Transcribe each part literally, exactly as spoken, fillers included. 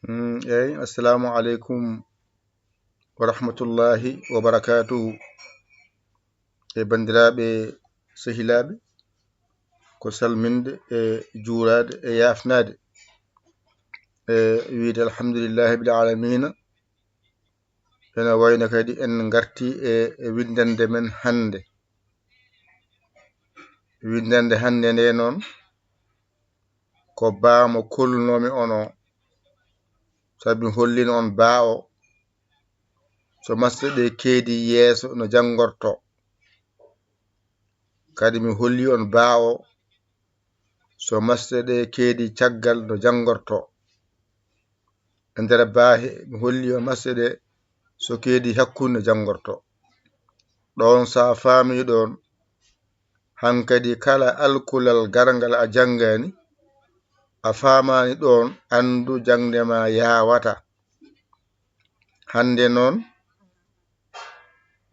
Mm, eyi, assalamu aleykum wa rahmatullahi wa barakatuhu. E banndiraaɓe sehilaaɓe, ko salminde e juuraade e yaafnaade. E wiyde alhamdulillahi bil alamina. Ene wayno kadi en ngarti e, e winndannde men hannde. Winndannde hannde nde noon, ko baa mo kollunoomi on o. Sabi mi hollino on baa o, so masɗe ɗe keedi yeeso no janngorto. Kadi mi holli on baa o, so masɗe ɗe keedi caggal no janngorto. E nder baa he, mi holli on masɗe ɗe so keedi hakkunde janngorto. Ɗoon so a faami ɗoon, hankadi kala alkulal garngal a janngaani, a faamaani ɗoon, anndu jaŋde ma yaawata. Hannde noon,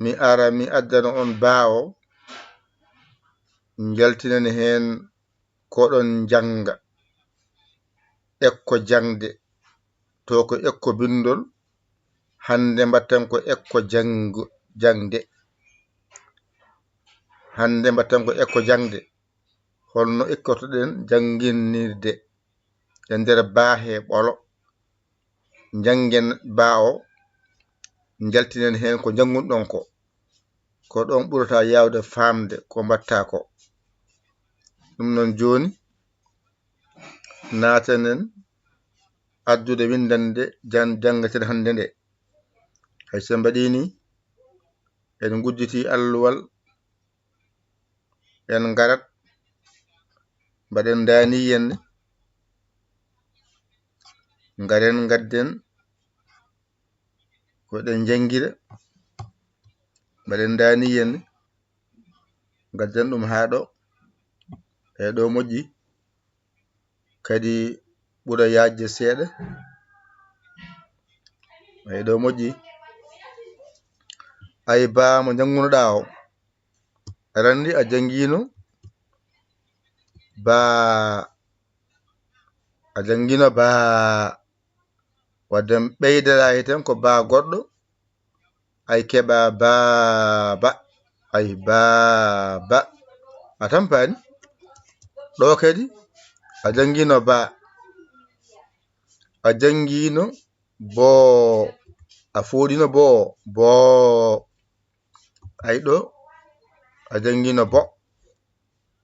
mi ara mi addana on baa o, njaltinan heen ko ɗon njannga. Ekko jaŋde, to ko ekko binndol, hannde mbaɗten ko ekko janngo-, jaŋde. Hannde mbaɗten ko ekko jaŋde. Holno ekkortoɗen jannginirde e nder baa he ɓolo? Njanngen baa o, njaltinen heen ko njanngunɗon ko. Ko ɗon ɓurata yaawde faamde ko mbaɗta ko. Ɗum noon jooni, naatanen addude winndannde jan-, janngaten hannde nde. Hay so en mbaɗii ni, en ngudditii alluwal, en ngarat, mbaɗen ndaani yiyannde, ngaren ngadden ko eɗen njanngira, mbaɗen ndaani yiyannde, ngadden ɗum haa ɗo, e ɗo moƴƴi, kadi ɓura yaajde seeɗa, e ɗo moƴƴi. Ay baa mo njanngunoɗaa o, aɗa anndi a janngiino baa, a janngiino baa, wadde ɓeydaɗaa heen ko baa goɗɗo, ay keɓa baaba, ay baaba. A tampaani? Ɗo kadi, a janngiino baa, a janngiino boo, a fooɗino boo, boo. Ay ɗo, a janngiino bo.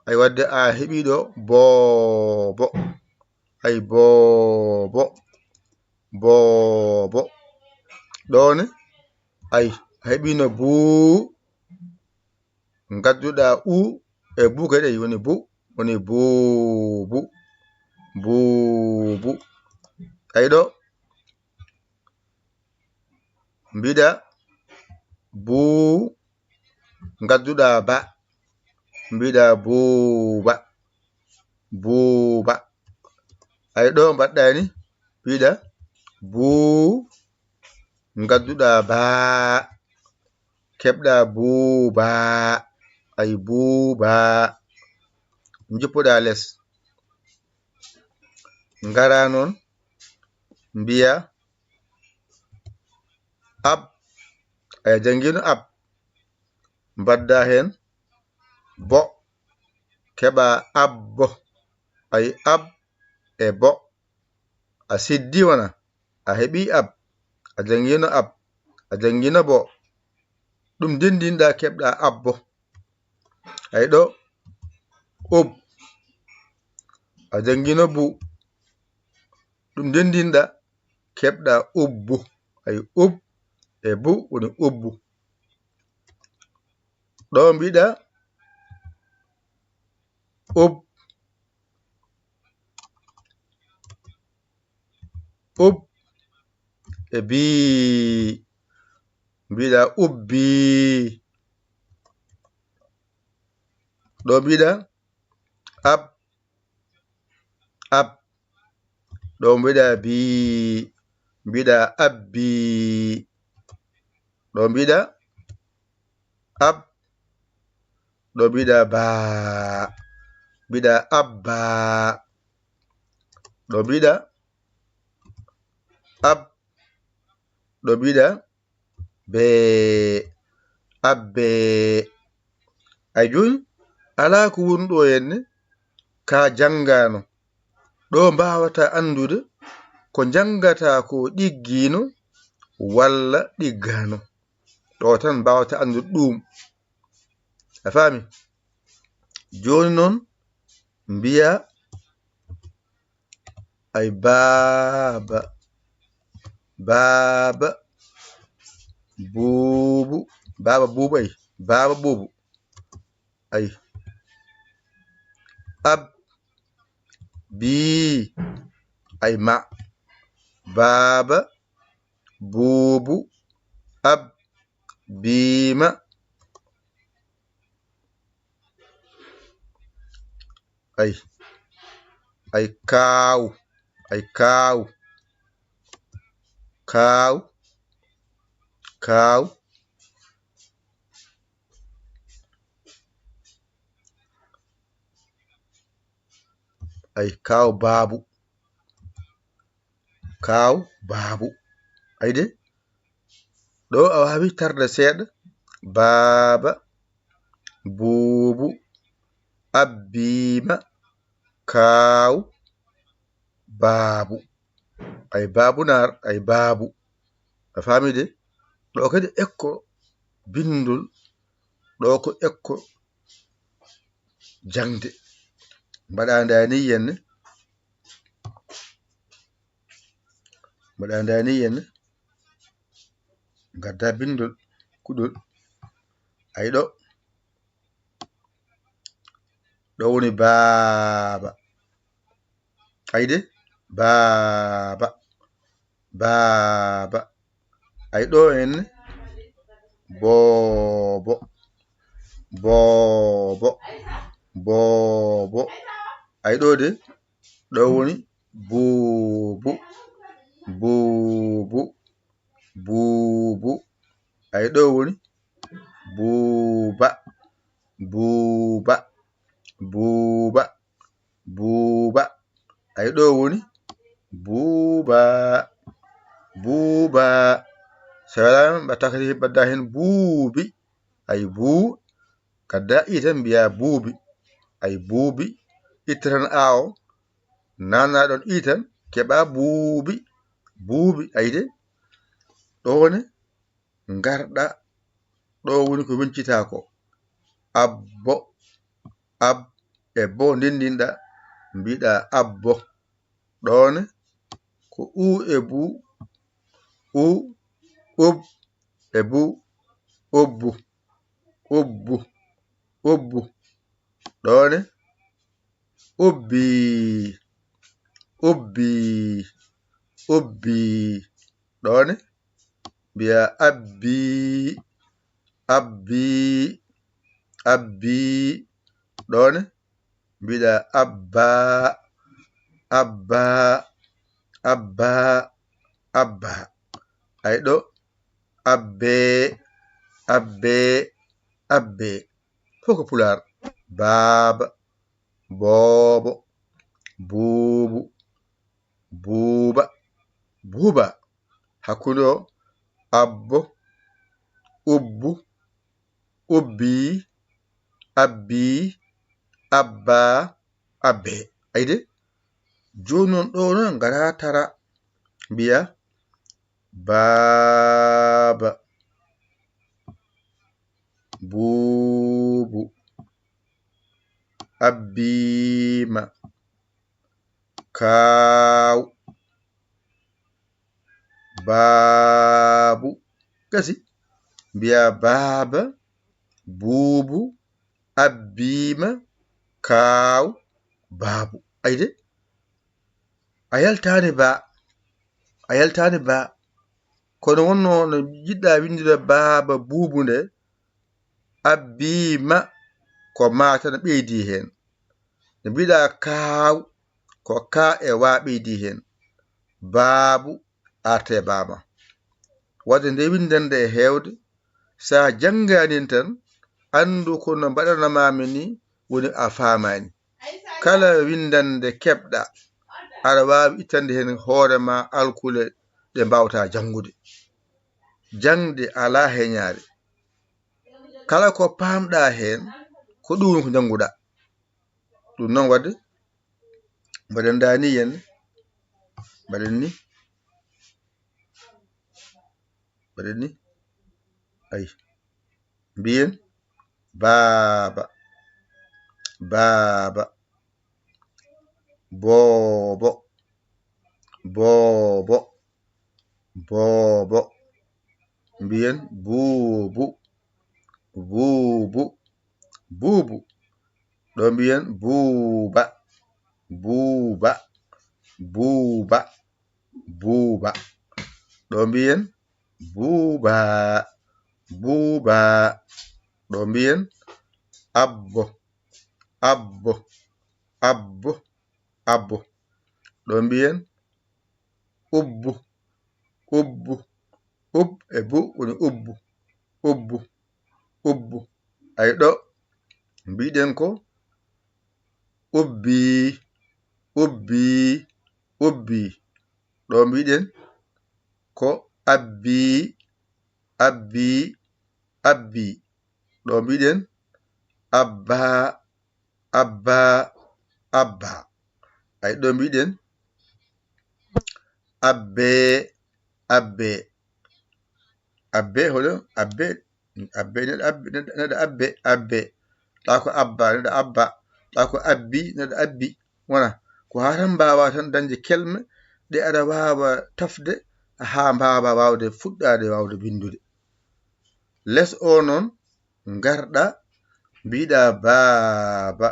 Ay wadde a heɓii ɗo boobo. Ay boobo. Boobo. Ɗo ne, ay a heɓiino buu. Ngadduɗaa u e bu kadi, ay woni bu, woni buubu. Buubu. Ay ɗo, mbiɗa buu, ngadduɗaa ba, mbiɗa buuba, buuba. Ay ɗo mbaɗɗaa ni, mbiɗa buu, ngadduɗaa baa, keɓɗaa buuba, ay buuba. Njippuɗaa les. Ngara noon, mbiya ab, a janngiino ab, mbadda heen bo, keɓa abbo, ay ab e bo, a siddi wona, a heɓi ab, a janngiino ab, a janngiino bo, ɗum denndinɗa keɓɗa abbo. Ay ɗo, ub, a janngiino bu, ɗum denndinɗa keɓɗa ubbu. Ay ub e bu woni ubbu. Ɗo mbiɗa ub, ub e bii, mbiɗa ubbi. Ɗo mbiɗa ab, ab. Ɗo mbiɗa bi, mbiɗa abbi. Ɗo mbiɗa ab, ɗo mbiɗa ba, mbiɗa abba. Ɗo mbiɗa Ab, ɗo mbiɗa bee, abbe. Ay jooni, alaa ko woni ɗo henne ka janngaano. Ɗo mbaawata anndude ko njanngataa ko ɗiggiino walla ɗiggaano. Ɗo tan mbaawata anndude ɗum. A faami? Jooni noon, mbiya ay baaba, baaba, buubu, baaba buubu, ay, baaba buubu, ay, ab, bii, ay, ma, baaba, buubu, ab, biima, ay, ay, kaaw, ay, kaaw, kaaw, kaaw, ay, kaaw baabu, kaaw baabu. Ay de, ɗo a waawi tarde seeɗa. Baaba, buubu, abbiima, kaaw, baabu. Ay, baabu naar, ay, baabu. A faami de? Ɗo kadi ekko binndol, ɗo ko ekko jaŋde. Mbaɗa ndaa ni yenne. Mbaɗa ndaa ni yenne. Ngadda binndol, kuɗol. Ay ɗo. Ɗo woni baaba. Ay de? Baaba. Baaba. Ay ɗo en. Boobo. Boobo. Boobo. Ay ɗo de? Ɗo woni buubu. Buubu. Buubu. Ay ɗo woni buuba. Buuba. Buuba. Buuba. Ay ɗo woni buuba. Buuba. So welaama mbaɗa takati mbaɗda heen buubi. Ay buu. Ngadda i tan mbiya buubi. Ay buubi. Itta tan aawo. Naana ɗon i tan keɓa buubi. Buubi. Ay de. Ɗo woni ngarɗa. Ɗo woni ko wencitaako. Abbo. Ab e bo ndendinɗa. Mbiɗa abbo. Ɗoone ko u e bu. U, ub e bu. Ubbu. Ubbu. Ubbu. Ɗoone ubbi. Ubbi. Ubbi. Ɗoone mbiya abbi. Abbi. Abbi. Ɗoone mbiɗa abba. Abba. Abba. Abba. Ay ɗo abbe. Abbe. Abbe. Fof ko pulaar. Baaba. Boobo. Buubu. Buuba. Buuba. Hakkunde o. Abbo. Ubbu. Ubbi. Abbi. Abba. Abbe. Ay de? Jooni noon ɗo noon ngara tara mbiya baaba. Buubu. Abbiima. Kaaw. Baabu. Gasi. Mbiya baaba, buubu, abbiima, kaaw, baabu. Ay de. A yaltaani ba. A yaltaani ba. Kono wonno no jiɗɗa winndude baaba buubu nde, abbiima ko ma tan ɓeydi heen. No mbiɗa kaaw ko ka e wa ɓeydi heen. Baabu arte baama. Wadde nde winndan nde e heewde, so a janngaani tan, anndu ko no mbaɗanamaami ni woni a faamaani. Kala winndannde keɓɗa, aɗa waawi ittande heen hoore ma alkule ɗe mbaawata janngude. Jaŋde alaa heñaare. Kala ko paamɗaa heen, ko ɗum ko njannguɗaa. Ɗum noon waɗde, mbaɗen ndaa ni yen, mbaɗen ni, mbaɗen ni, ay, mbiyen baaba, baaba, boobo, boobo, boobo, mbiyen buubu, buubu, buubu. Ɗo mbiyen buuba, buuba, buuba, buuba. Ɗo mbiyen buuba, buuba. Ɗo mbiyen abbo, abbo, abbo, abbo. Ɗo mbiyen ubbu, ubbu, ub e bu woni ubbu, ubbu, ubbu. Ay ɗo mbiɗen ko ubbi, ubbi, ubbi. Ɗo mbiɗen ko abbi, abbi, abbi. Ɗo mbiɗen abba, abba, abba. Ay ɗo mbiɗen abbe, abbe, abbe, hoɗo abbe, abbe, neɗɗo abbe, neɗɗo abbe, abbe. Taa ko abba, neɗɗo abba. Taa ko abbi, neɗɗo abbi. Wona ko haa tan mbaawa tan dañde kelme ɗe aɗa waawa tafde haa mbaawa waawde fuɗɗaade waawde winndude. Les o noon, ngarɗa, mbiɗa baaba,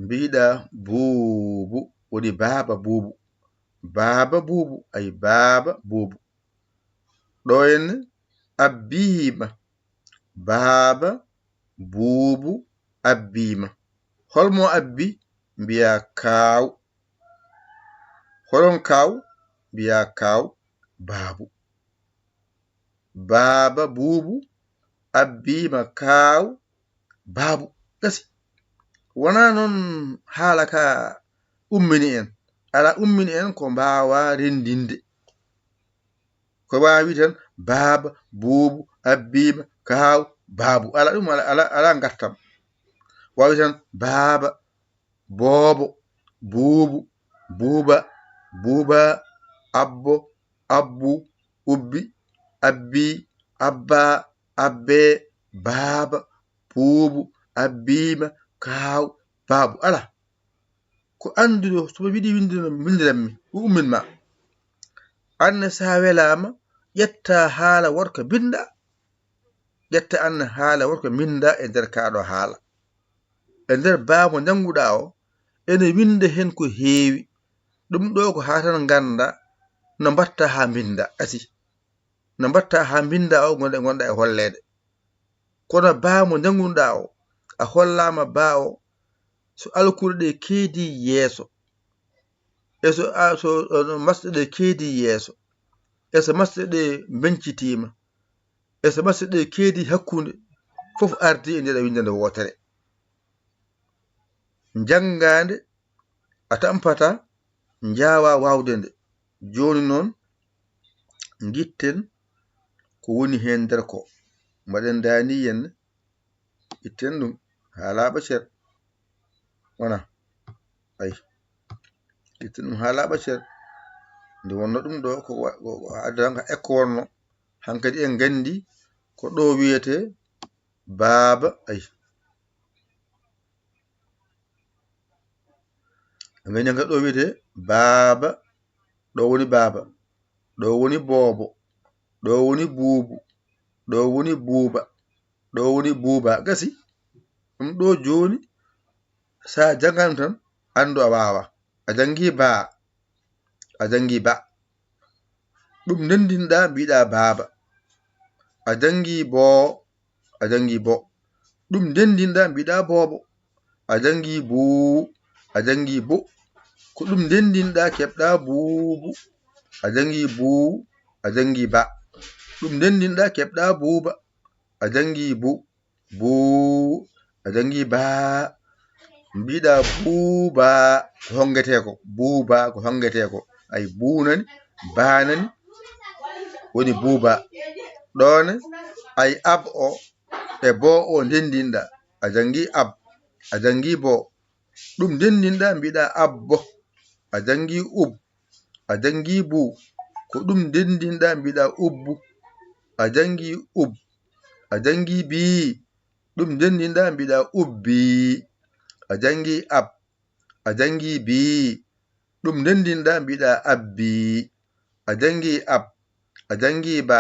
mbiɗa buubu, woni baaba buubu, baaba buubu, ay baaba buubu. Ɗo en abbiima, baaba buubu abbiima. Holmo abbi? Mbiya kaaw. Holon kaaw? Mbiya kaaw baabu. Baaba buubu abbiima kaaw baabu. Gasi. Wonaa noon haala ka ummini en. Alaa ummini en ko mbaawa renndinde. Ko waawi tan baaba, buubu, abbiima, kaaw, baabu. Alaa ɗum, alaa, alaa, alaa ngartam. Waawi tan baaba, boobo, buubu, buuba, buuba, abbo, abbu, ubbi, abbi, abba, abbe, baaba, buubu, abbiima, kaaw, baabu. Alaa. Ko annduɗo, so mi yiɗi winnde noon, winndiran mi, ɗum ummin ma. Aan ne, so a welaama, ƴetta haala worko mbinnda. Ƴetta aan ne haala worko mbinnda e nder kaa ɗo haala. E nder baa mo njannguɗaa o, ene winnda heen ko heewi. Ɗum ɗo ko haa tan ngannda no mbaɗta haa mbinnda, asi. No mbaɗta haa mbinnda o, ngonɗa, ngonɗa e holleede. Kono baa mo njanngunoɗaa o, a hollaama baa o, so alkule ɗe keedi yeeso, e so, a, so, so masɗe ɗe keedi yeeso, e so masɗe ɗe mbeñcitiima, e so masɗe ɗe keedi hakkunde, fof ardii e ndeɗa winndande wootere. Njanngaande a tampataa, njaawaa waawde nde. Jooni noon, ngitten ko woni heen nder ko. Mbaɗen ndaani yen, itten ɗum haa laaɓa cer. Wona? Ay. Itten ɗum haa laaɓa cer. Nde wonno ɗum ɗo, ko wa-, ko, ko adda tan ko ekko wonno. Hankadi en nganndi ko ɗo wiyetee baaba. Ay. En nganndi hankadi ɗo wiyetee baaba. Ɗo woni baaba. Ɗo woni boobo. Ɗo woni buubu. Ɗo woni buuba. Ɗo woni buuba. Gasi. Ɗum ɗo jooni, so a janngaani tan, anndu a waawaa. A janngii baa. A janngii ba. Ɗum ndenndinɗaa, mbiɗaa baaba. A janngii boo. A janngii bo. Ɗum ndenndinɗaa, mbiɗaa boobo. A janngii buu. A janngii bu. Ko ɗum ndenndinɗaa, keɓɗaa buubu. A janngii buu. A janngii ba. Ɗum ndenndinɗaa, keɓɗaa buuba. A janngii bu. Buu. A janngii baa. Mbiɗaa buuba. Ko honngetee ko. Buuba ko honngetee ko. Ay, buu nani. Baa nani woni buuba. Ɗoo ne, ay ab o e bo o ndenndinɗaa. A janngi ab, a janngi bo. Ɗum ndenndinɗaa, mbiɗaa abbo. A janngi ub, a janngi bu. Ko ɗum ndenndinɗaa, mbiɗaa ubbu. A janngi ub, a janngi bii. Ɗum ndenndinɗaa, mbiɗaa ubbi. A janngi ab, a janngi bii. Ɗum ndenndinɗaa, mbiɗaa abbi. A janngi ab, a janngi ba.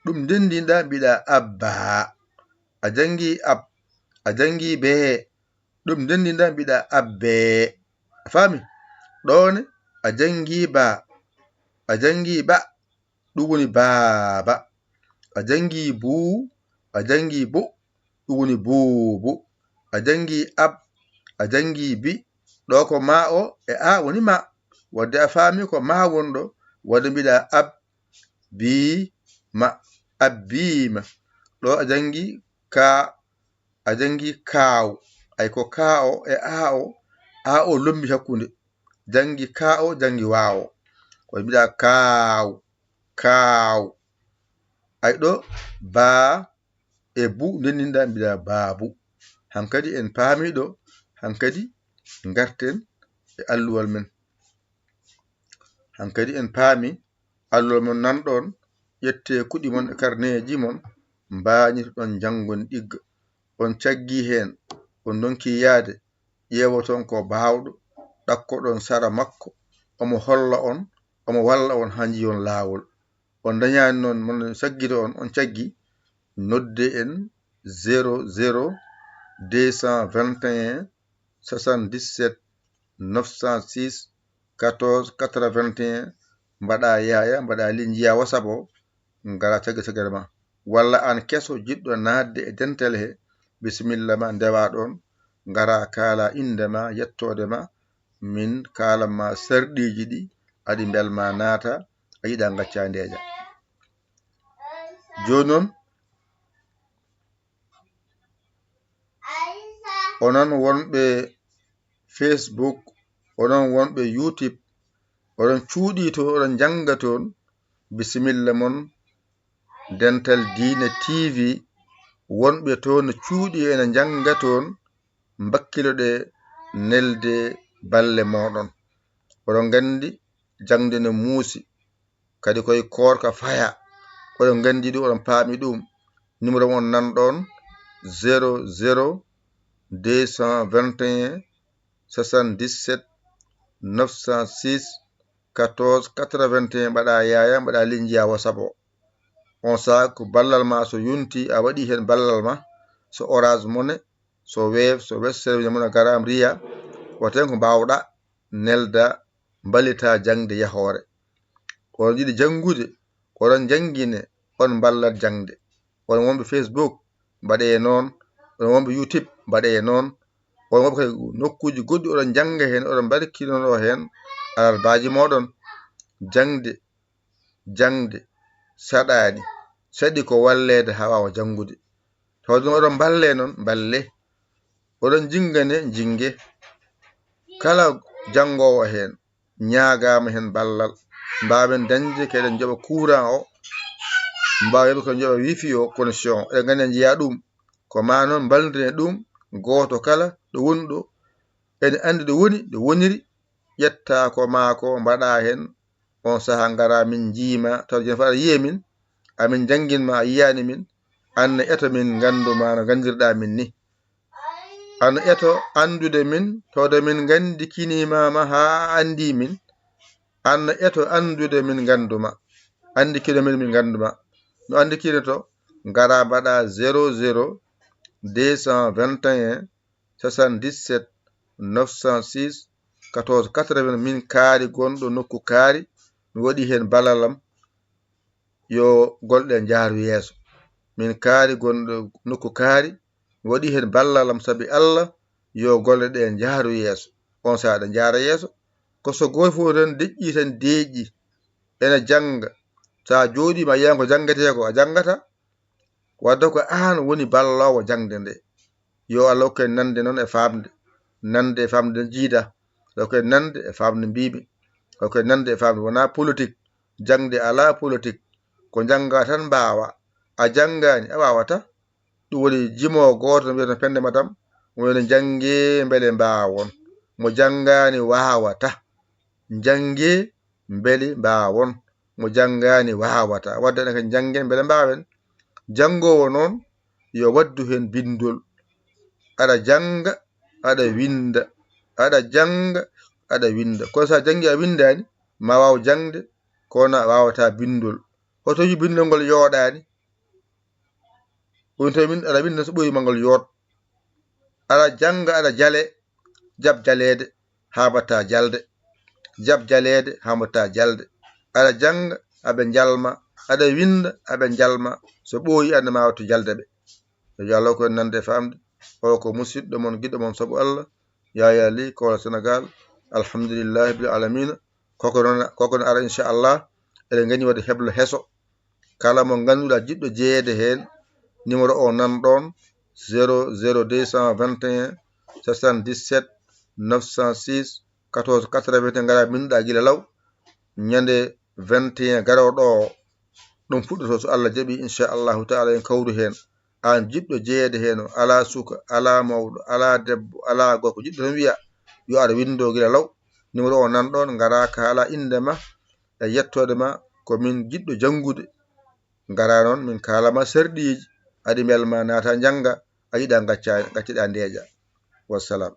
Ɗum ndenndinɗaa, mbiɗaa abba. A janngi ab, a janngi bee. Ɗum ndenndinɗaa, mbiɗaa abbe. A faami? Ɗoo ne, a janngi ba, a janngi ba. Ɗum woni baaba. A janngi buu, a janngi bu. Ɗum woni buubu. A janngi ab, a janngi bi. Ɗoo ko ma o e a woni ma. Wadde a faami ko ma wonɗo, wadde mbiɗaa ab, bi, ma. Abbiima. Ɗoo a janngi ka, a janngi kaaw. Ay ko ka o e a o, a o lombi hakkunde. Janngi ka o, janngi wa o. Ko mbiɗaa kaaw, kaaw. Ay ɗoo baa e bu ndenndinɗaa, mbiɗaa baabu. Hankadi en paami ɗoo, hankadi ngarten e alluwal men. Hankadi en paami alluwal mon nanɗon, ƴettee kuɗi mon e karneeji mon, mbañitoɗon njanngon ɗigga. On caggii heen, on ndonki yahde, ƴeewoton ko baawɗo, ɗakkoɗon sara makko, omo holla on, omo walla on haa njiyon laawol. On ndañaani noon, mon caggito on, on caggi, nodde en zéro zéro deux cent vingt et un soixante-dix-sept neuf cent six quatorze quatre-vingt-un, mbaɗa yaaya, mbaɗa ligne, njiya WhatsApp o, ngara caggal caggal ma. Walla aan keso jiɗɗo naatde e dental he, bisimilla ma, ndewa ɗoon, ngara kaala innde ma, yettoode ma, min kaalan ma sarɗiiji ɗi aɗi mbel ma naata, a yiɗa ngacca ndeeƴa. Jooni noon, onon wonɓe Facebook, onon wonɓe YouTube, oɗon cuuɗii toon, oɗon njannga toon, bisimilla mon, Dental Diine T V, wonɓe toon no cuuɗii ena njannga toon, mbakkilo ɗe nelde balle mooɗon. Oɗon nganndi jaŋde no muusi, kadi koye koorka faya. Oɗon nganndi ɗum, oɗon paami ɗum. Numéro mon nan ɗoon, zéro zéro deux cent vingt et un soixante-dix-sept neuf cent six quatorze quatre-vingt-un, mbaɗa yaaya, mbaɗa ligne, njiya WhatsApp o. On saha ko ballal ma so yonti, a waɗi heen ballal ma, so Orange Money, so Wave, so Western Union, Mono Gram, Ria, waten ko mbaawɗa nelda, mballita jaŋde yahoore. Oɗon njiɗi janngude, oɗon njanngine, on mballat jaŋde. Oɗon wonɓe Facebook, mbaɗee noon. Oɗon wonɓe YouTube, mbaɗee noon. Oɗon wonɓe kadi nokkuuji goɗɗi, oɗon njannga heen, oɗon mbarkinoo heen alarbaaji mooɗon. Jaŋde, jaŋde saɗaani. Saɗi ko walleede haa waawa janngude. Tawde noon oɗon mballee noon, mballee. Oɗon njinnganee, njinnge. Kala janngoowo heen, ñaagaama heen ballal. Mbaawen dañde ko eɗen njoɓa courant o, mbaawen ko njoɓa wifi o, connexion. Eɗen nganndi en njiyaa ɗum. Ko maa noon mballondiren ɗum, gooto kala ɗo woni ɗo, ene anndi ɗo woni, ɗo woniri, ƴetta ko maa ko, mbaɗa heen. On sahaa ngara min njiima, taw jeen faɗa yiye min, amin njanngin ma, a yiyaani min, aan ne eto min nganndu ma no nganndirɗaa min ni. Aan eto anndude min, tawde min nganndikiniima ma haa a anndi min. Aan eto anndude min nganndu ma. Anndikino min, min nganndu ma. No anndikinoto, ngara mbaɗa zéro zéro deux cent vingt et un soixante-dix-sept neuf cent six quatorze quatre-vingts. Min kaari gonɗo nokku kaari, mi waɗi heen ballal am, yo golle ɗe njahru yeeso. Min kaari gonɗo nokku kaari, mi waɗi heen ballal am, sabi Allah, yo golle ɗe njahru yeeso. On sahaa ɗe njahra yeeso. Ko so gooto fof tan deƴƴi tan deeƴi, ena jannga. So a jooɗiima, a yiyan ko janngetee ko, a janngata. Wadde ko aan woni balloowo jaŋde nde. Yo Allah hokku en nande noon e faamde. Nande e faamde no jiida. Hokku en nande e faamde mbiimi. Hokku en nande e faamde, wonaa politik. Jaŋde alaa politik, ko njanngaa tan mbaawaa. A janngaani, a waawataa. Ɗum woni jimo gooto no wiyata Pende Madam, woni no njanngee mbele mbaawon. Mo janngaani waawataa. Njanngee mbele mbaawon. Mo janngaani waawataa. Wadde enen kadi njanngen mbele mbaawen. Janngoowo noon yo waddu heen binndol. Aɗa jannga, aɗa winnda. Aɗa jannga, aɗa winnda. Kono so a janngii a winndaani, ma waaw jaŋde, kono a waawataa binndol. Hoto wi binndol ngol yooɗaani. Woni to min aɗa winnda so ɓooyi ma ngol yooɗ. Aɗa jannga, aɗa jale, jab jaleede, haa mbaɗta jalde. Jab jaleede, haa mbaɗta jalde. Aɗa jannga, aɓe njalma. Aɗa winnda, aɓe njalma. So ɓooyi, aan ne ma waɗtu jalde ɓe. Yo Allah ko en nande e faamde. O ko musidɗo mon, giɗo mon sabu Allah. Yaya Ly, Koola Senegaal. Alhamdulillahi bil alamina. Koko noon, koko no ara inchallah. Eɗen ngani waɗde heblo heso. Kala mo ngannduɗaa jiɗɗo jeyeede heen, numéro o nan ɗoon, zéro zéro deux cent vingt et un soixante-dix-sept neuf cent six quatorze quatre-vingts, ngara binndɗaa gila law. Ñande vingt et un garooɗo o, ɗum fuɗɗoto so Allah jaɓi, inchallahu taala, en kawru heen. Aan jiɗɗo jeyeede heen o, alaa suka, alaa mawɗo, alaa debbo, alaa gorko, jiɗɗo tan wiya, yo ar winndo gila law. Numéro o nan ɗoon, ngara kaala innde ma e yettoode ma, ko min jiɗɗo janngude. Ngara noon, min kaala ma sarɗiiji, aɗi mbel ma naata njannga, a yiɗa ngacca, ngacciɗa ndeeƴa. Wassalam.